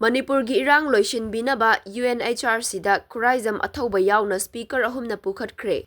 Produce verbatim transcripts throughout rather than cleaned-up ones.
ꯃꯅꯤꯄꯨꯔꯒꯤ ꯏꯔꯥꯡ ꯂꯣꯏꯁꯤꯟꯕꯤꯅꯕ UNHRCꯗ ꯈꯨꯔꯥꯏꯖꯝ ꯑꯊꯧꯕ ꯌꯥꯎꯅ speaker ꯑꯍꯨꯝꯅ ꯄꯨꯈꯠꯈ꯭ꯔꯦ꯫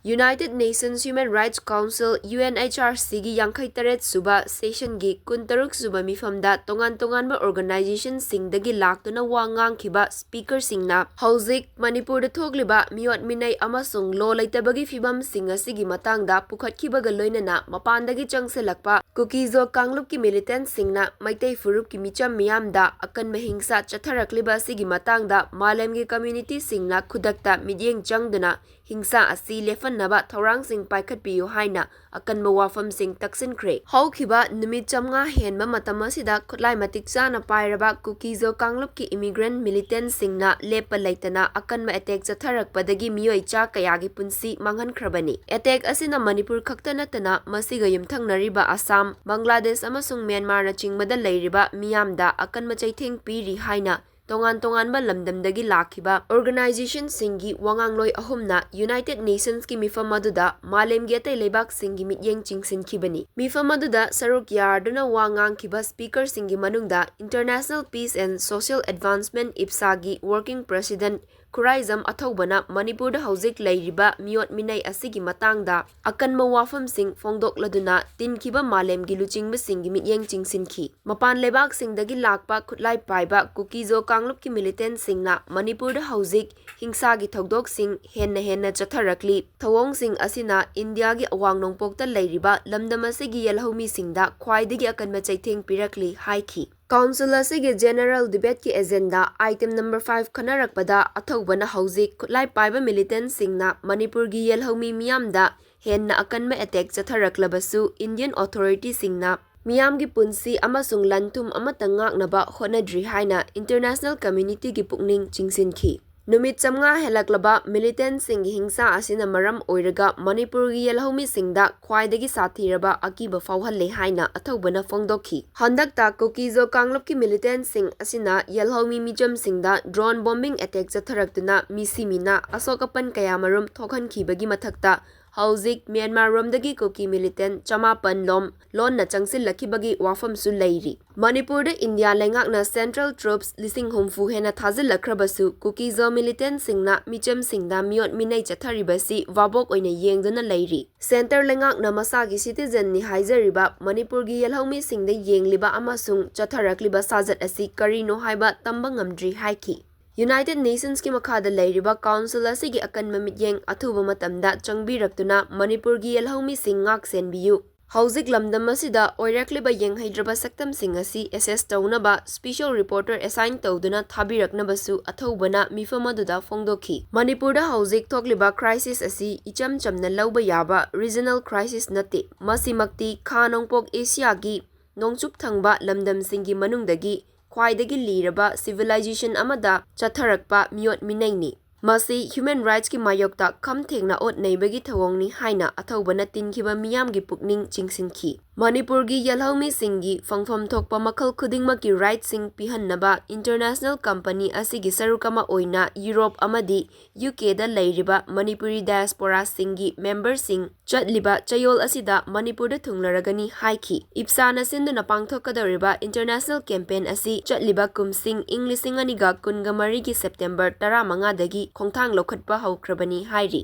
United Nations Human Rights Council, UNHRCꯒꯤ ꯌꯥꯡꯈꯩ ꯇꯔꯦꯠ ꯁꯨꯕ sessionꯒꯤ ꯀꯨꯟꯇꯔꯨꯛ ꯁꯨꯕ ꯃꯤꯐꯝꯗ ꯇꯣꯉꯥꯟ ꯇꯣꯉꯥꯟꯕ organizationꯁꯤꯡꯗꯒꯤ ꯂꯥꯛꯇꯨꯅ ꯋꯥ ꯉꯥꯡꯈꯤꯕ speakerꯁꯤꯡꯅ ꯍꯧꯖꯤꯛ ꯃꯅꯤꯄꯨꯔꯗ ꯊꯣꯛꯂꯤꯕ ꯃꯤꯑꯣꯠ ꯃꯤꯅꯩ ꯑꯃꯁꯨꯡ law ꯂꯩꯇꯕꯒꯤ ꯐꯤꯕꯝꯁꯤꯡ ꯑꯁꯤꯒꯤ ꯃꯇꯥꯡꯗ ꯄꯨꯈꯠꯈꯤꯕꯒ ꯂꯣꯏꯅꯅ ꯃꯄꯥꯟꯗꯒꯤ ꯆꯪꯁꯤꯜꯂꯛꯄ ꯀꯨꯀꯤꯖꯣ ꯀꯥꯡꯂꯨꯞꯀꯤ militantꯁꯤꯡꯅ ꯃꯩꯇꯩ ꯐꯨꯔꯨꯞꯀꯤ ꯃꯤꯆꯝ ꯃꯤꯌꯥꯝꯗ ꯑꯀꯟꯕ ꯍꯤꯡꯁꯥ ꯆꯠꯊꯔꯛꯂꯤꯕ ꯑꯁꯤꯒꯤ ꯃꯇꯥꯡꯗ ꯃꯥꯂꯦꯝꯒꯤ communityꯁꯤꯡꯅ ꯈꯨꯗꯛꯇ ꯃꯤꯠꯌꯦꯡ ꯆꯪꯗꯨꯅ ꯍꯤꯡꯁꯥ ꯑꯁꯤ ꯂꯦꯞꯍꯟꯅꯕ ꯊꯧꯔꯥꯡꯁꯤꯡ ꯄꯥꯏꯈꯠꯄꯤꯌꯨ ꯍꯥꯏꯅ ꯑꯀꯟꯕ ꯋꯥꯐꯝꯁꯤꯡ ꯇꯛꯁꯤꯟꯈ꯭ꯔꯦ꯫ ꯍꯧꯈꯤꯕ ꯅꯨꯃꯤꯠ ꯆꯥꯝꯃꯉꯥ ꯍꯦꯟꯕ ꯃꯇꯝ ꯑꯁꯤꯗ ꯈꯨꯠꯂꯥꯏ ꯃꯇꯤꯛ ꯆꯥꯅ ꯄꯥꯏꯔꯕ ꯀꯨꯀꯤꯖꯣ ꯀꯥꯡꯂꯨꯞꯀꯤ immigrant militantꯁꯤꯡꯅ ꯂꯦꯞꯄ ꯂꯩꯇꯅ ꯑꯀꯟꯕ attack ꯆꯠꯊꯔꯛꯄꯗꯒꯤ ꯃꯤꯑꯣꯏ ꯆꯥ ꯀꯌꯥꯒꯤ ꯄꯨꯟꯁꯤ ꯃꯥꯡꯍꯟꯈ꯭ꯔꯕꯅꯤ꯫ Attack ꯑꯁꯤꯅ ꯃꯅꯤꯄꯨꯔ ꯈꯛꯇ ꯅꯠꯇꯅ ꯃꯁꯤꯒ ꯌꯨꯝꯊꯪꯅꯔꯤꯕ ꯑꯁꯥꯝ, ꯕꯪꯒ꯭ꯂꯥꯗꯦꯁ ꯑꯃꯁꯨꯡ ꯃ꯭ꯌꯥꯟꯃꯥꯔꯅꯆꯤꯡꯕꯗ ꯂꯩꯔꯤꯕ ꯃꯤꯌꯥꯝꯗ ꯑꯀꯟꯕ ꯆꯩꯊꯦꯡ ꯄꯤꯔꯤ ꯍꯥꯏꯅ ꯇꯣꯉꯥꯟ ꯇꯣꯉꯥꯟꯕ ꯂꯝꯗꯝꯗꯒꯤ ꯂꯥꯛꯈꯤꯕ organizationꯁꯤꯡꯒꯤ ꯋꯥꯉꯥꯡꯂꯣꯏ ꯑꯍꯨꯝꯅ United Nationsꯀꯤ ꯃꯤꯐꯝ ꯑꯗꯨꯗ ꯃꯥꯂꯦꯝꯒꯤ ꯑꯇꯩ ꯂꯩꯕꯥꯛꯁꯤꯡꯒꯤ ꯃꯤꯠꯌꯦꯡ ꯆꯤꯡꯁꯤꯟꯈꯤꯕꯅꯤ꯫ ꯃꯤꯐꯝ ꯑꯗꯨꯗ ꯁꯔꯨꯛ ꯌꯥꯗꯨꯅ ꯋꯥ ꯉꯥꯡꯈꯤꯕ speakerꯁꯤꯡꯒꯤ ꯃꯅꯨꯡꯗ International Peace and Social Advancement, IPSAꯒꯤ working president Khuraijam ꯑꯊꯧꯕꯅ ꯃꯅꯤꯄꯨꯔꯗ ꯍꯧꯖꯤꯛ ꯂꯩꯔꯤꯕ ꯃꯤꯑꯣꯠ ꯃꯤꯅꯩ ꯑꯁꯤꯒꯤ ꯃꯇꯥꯡꯗ ꯑꯀꯟꯕ ꯋꯥꯐꯝꯁꯤꯡ ꯐꯣꯡꯗꯣꯛꯂꯗꯨꯅ ꯇꯤꯟꯈꯤꯕ ꯃꯥꯂꯦꯝꯒꯤ ꯂꯨꯆꯤꯡꯕꯁꯤꯡꯒꯤ ꯃꯤꯠꯌꯦꯡ ꯆꯤꯡꯁꯤꯟꯈꯤ꯫ ꯃꯄꯥꯟ ꯂꯩꯕꯥꯛꯁꯤꯡꯗꯒꯤ ꯂꯥꯛꯄ ꯈꯨꯠꯂꯥꯏ ꯄꯥꯏꯕ ꯀꯨꯀꯤꯖꯣ ꯀꯥꯡꯂꯨꯞꯀꯤ militantꯁꯤꯡꯅ ꯃꯅꯤꯄꯨꯔꯗ ꯍꯧꯖꯤꯛ ꯍꯤꯡꯁꯥꯒꯤ ꯊꯧꯗꯣꯛꯁꯤꯡ ꯍꯦꯟꯅ ꯍꯦꯟꯅ ꯆꯠꯊꯔꯛꯂꯤ꯫ ꯊꯧꯑꯣꯡꯁꯤꯡ ꯑꯁꯤꯅ ꯏꯟꯗꯤꯌꯥꯒꯤ ꯑꯋꯥꯡ ꯅꯣꯡꯄꯣꯛꯇ ꯂꯩꯔꯤꯕ ꯂꯝꯗꯝ ꯑꯁꯤꯒꯤ ꯌꯦꯜꯍꯧꯃꯤꯁꯤꯡꯗ ꯈ꯭ꯋꯥꯏꯗꯒꯤ ꯑꯀꯟꯕ ꯆꯩꯊꯦꯡ ꯄꯤꯔꯛꯂꯤ ꯍꯥꯏꯈꯤ꯫ Council ꯑꯁꯤꯒꯤ general debateꯀꯤ agenda item number five ꯈꯟꯅꯔꯛꯄꯗ ꯑꯊꯧꯕꯅ ꯍꯧꯖꯤꯛ ꯈꯨꯠꯂꯥꯏ ꯄꯥꯏꯕ militantꯁꯤꯡꯅ ꯃꯅꯤꯄꯨꯔꯒꯤ ꯌꯦꯜꯍꯧꯃꯤ ꯃꯤꯌꯥꯝꯗ ꯍꯦꯟꯅ ꯑꯀꯟꯕ attack ꯆꯠꯊꯔꯛꯂꯕꯁꯨ Indian authorityꯁꯤꯡꯅ ꯃꯤꯌꯥꯝꯒꯤ ꯄꯨꯟꯁꯤ ꯑꯃꯁꯨꯡ ꯂꯟ-ꯊꯨꯝ ꯑꯃꯠꯇ ꯉꯥꯛꯅꯕ ꯍꯣꯠꯅꯗ꯭ꯔꯤ ꯍꯥꯏꯅ international communityꯒꯤ ꯄꯨꯛꯅꯤꯡ ꯆꯤꯡꯁꯤꯟꯈꯤ꯫ ꯅꯨꯃꯤꯠ ꯆꯥꯝꯃꯉꯥ ꯍꯦꯜꯂꯛꯂꯕ militantꯁꯤꯡꯒꯤ ꯍꯤꯡꯁꯥ ꯑꯁꯤꯅ ꯃꯔꯝ ꯑꯣꯏꯔꯒ ꯃꯅꯤꯄꯨꯔꯒꯤ ꯌꯦꯜꯍꯧꯃꯤꯁꯤꯡꯗ ꯈ꯭ꯋꯥꯏꯗꯒꯤ ꯁꯥꯊꯤꯔꯕ ꯑꯀꯤꯕ ꯐꯥꯎꯍꯜꯂꯦ ꯍꯥꯏꯅ ꯑꯊꯧꯕꯅ ꯐꯣꯡꯗꯣꯛꯈꯤ꯫ ꯍꯟꯗꯛꯇ ꯀꯨꯀꯤꯖꯣ ꯀꯥꯡꯂꯨꯞꯀꯤ militantꯁꯤꯡ ꯑꯁꯤꯅ ꯌꯦꯜꯍꯧꯃꯤ ꯃꯤꯆꯝꯁꯤꯡꯗ drone bombing attack ꯆꯠꯊꯔꯛꯇꯨꯅ ꯃꯤ ꯁꯤꯃꯤꯅ ꯑꯁꯣꯛ ꯑꯄꯟ ꯀꯌꯥꯃꯔꯨꯝ ꯊꯣꯛꯍꯟꯈꯤꯕꯒꯤ ꯃꯊꯛꯇ ꯍꯧꯖꯤꯛ ꯃ꯭ꯌꯥꯟꯃꯥꯔ ꯔꯣꯝꯗꯒꯤ ꯀꯨꯀꯤ militant ꯆꯃꯥꯄꯟ ꯂꯣꯝ ꯂꯣꯟꯅ ꯆꯪꯁꯤꯜꯂꯛꯈꯤꯕꯒꯤ ꯋꯥꯐꯝꯁꯨ ꯂꯩꯔꯤ꯫ ꯃꯅꯤꯄꯨꯔꯗ ꯏꯟꯗꯤꯌꯥ ꯂꯩꯉꯥꯛꯅ central troops ꯂꯤꯁꯤꯡ ꯍꯨꯝꯐꯨ ꯍꯦꯟꯅ ꯊꯥꯖꯤꯜꯂꯛꯈ꯭ꯔꯕꯁꯨ, ꯀꯨꯀꯤꯖꯣ militantꯁꯤꯡꯅ ꯃꯤꯆꯝꯁꯤꯡꯗ ꯃꯤꯑꯣꯠ ꯃꯤꯅꯩ ꯆꯠꯊꯔꯤꯕꯁꯤ ꯚꯥꯕꯣꯛ ꯑꯣꯏꯅ ꯌꯦꯡꯗꯨꯅ ꯂꯩꯔꯤ꯫ Centre ꯂꯩꯉꯥꯛꯅ ꯃꯁꯥꯒꯤ citizenꯅꯤ ꯍꯥꯏꯖꯔꯤꯕ ꯃꯅꯤꯄꯨꯔꯒꯤ ꯌꯦꯜꯍꯧꯃꯤꯁꯤꯡꯗ ꯌꯦꯡꯂꯤꯕ ꯑꯃꯁꯨꯡ ꯆꯠꯊꯔꯛꯂꯤꯕ ꯁꯥꯖꯠ ꯑꯁꯤ ꯀꯔꯤꯅꯣ ꯍꯥꯏꯕ ꯇꯝꯕ ꯉꯝꯗ꯭ꯔꯤ ꯍꯥꯏꯈꯤ꯫ United Nationsꯀꯤ ꯃꯈꯥꯗ ꯂꯩꯔꯤꯕ council ꯑꯁꯤꯒꯤ ꯑꯀꯟꯕ ꯃꯤꯠꯌꯦꯡ ꯑꯊꯨꯕ ꯃꯇꯝꯗ ꯆꯪꯕꯤꯔꯛꯇꯨꯅ ꯃꯅꯤꯄꯨꯔꯒꯤ ꯌꯦꯜꯍꯧꯃꯤꯁꯤꯡ ꯉꯥꯛ ꯁꯦꯟꯕꯤꯌꯨ꯫ ꯍꯧꯖꯤꯛ ꯂꯝꯗꯝ ꯑꯁꯤꯗ ꯑꯣꯏꯔꯛꯂꯤꯕ ꯌꯦꯡꯍꯩꯗ꯭ꯔꯕ ꯁꯛꯇꯝꯁꯤꯡ ꯑꯁꯤ assess ꯇꯧꯅꯕ special reporter assign ꯇꯧꯗꯨꯅ ꯊꯥꯕꯤꯔꯛꯅꯕꯁꯨ ꯑꯊꯧꯕꯅ ꯃꯤꯐꯝ ꯑꯗꯨꯗ ꯐꯣꯡꯗꯣꯛꯈꯤ꯫ ꯃꯅꯤꯄꯨꯔꯗ ꯍꯧꯖꯤꯛ ꯊꯣꯛꯂꯤꯕ crisis ꯑꯁꯤ ꯏꯆꯝ ꯆꯝꯅ ꯂꯧꯕ ꯌꯥꯕ regional crisis ꯅꯠꯇꯦ꯫ ꯃꯁꯤꯃꯛꯇꯤ ꯈꯥ ꯅꯣꯡꯄꯣꯛ ꯑꯦꯁꯤꯌꯥꯒꯤ ꯅꯣꯡꯆꯨꯞ ꯊꯪꯕ ꯂꯝꯗꯝꯁꯤꯡꯒꯤ ꯃꯅꯨꯡꯗꯒꯤ ꯈ꯭ꯋꯥꯏꯗꯒꯤ ꯂꯤꯔꯕ civilization ꯑꯃꯗ ꯆꯠꯊꯔꯛꯄ ꯃꯤꯑꯣꯠ ꯃꯤꯅꯩꯅꯤ꯫ ꯃꯁꯤ human rightsꯀꯤ ꯃꯥꯌꯣꯛꯇ ꯈꯝ ꯊꯦꯡꯅ ꯑꯣꯠ ꯅꯩꯕꯒꯤ ꯊꯧꯑꯣꯡꯅꯤ ꯍꯥꯏꯅ ꯑꯊꯧꯕꯅ ꯇꯤꯟꯈꯤꯕ ꯃꯤꯌꯥꯝꯒꯤ ꯄꯨꯛꯅꯤꯡ ꯆꯤꯡꯁꯤꯟꯈꯤ꯫ ꯃꯅꯤꯄꯨꯔꯒꯤ ꯌꯦꯜꯍꯧꯃꯤꯁꯤꯡꯒꯤ ꯐꯪꯐꯝ ꯊꯣꯛꯄ ꯃꯈꯜ ꯈꯨꯗꯤꯡꯃꯛꯀꯤ rightꯁꯤꯡ ꯄꯤꯍꯟꯅꯕ international company ꯑꯁꯤꯒꯤ ꯁꯔꯨꯛ ꯑꯃ ꯑꯣꯏꯅ ꯌꯨꯔꯣꯞ ꯑꯃꯗꯤ UKꯗ ꯂꯩꯔꯤꯕ ꯃꯅꯤꯄꯨꯔꯤ diasporaꯁꯤꯡꯒꯤ memberꯁꯤꯡ ꯆꯠꯂꯤꯕ ꯆꯌꯣꯜ ꯑꯁꯤꯗ ꯃꯅꯤꯄꯨꯔꯗ ꯊꯨꯡꯂꯔꯒꯅꯤ ꯍꯥꯏꯈꯤ꯫ IPSAꯅ ꯁꯤꯟꯗꯨꯅ ꯄꯥꯡꯊꯣꯛꯀꯗꯧꯔꯤꯕ international campaign ꯑꯁꯤ ꯆꯠꯂꯤꯕ ꯀꯨꯝꯁꯤꯡ ꯏꯪ ꯂꯤꯁꯤꯡ ꯑꯅꯤꯒ ꯀꯨꯟꯒ ꯃꯔꯤꯒꯤ September ꯇꯔꯥꯃꯉꯥꯗꯒꯤ ꯈꯣꯡꯊꯥꯡ ꯂꯧꯈꯠꯄ ꯍꯧꯈ꯭ꯔꯕꯅꯤ ꯍꯥꯏꯔꯤ꯫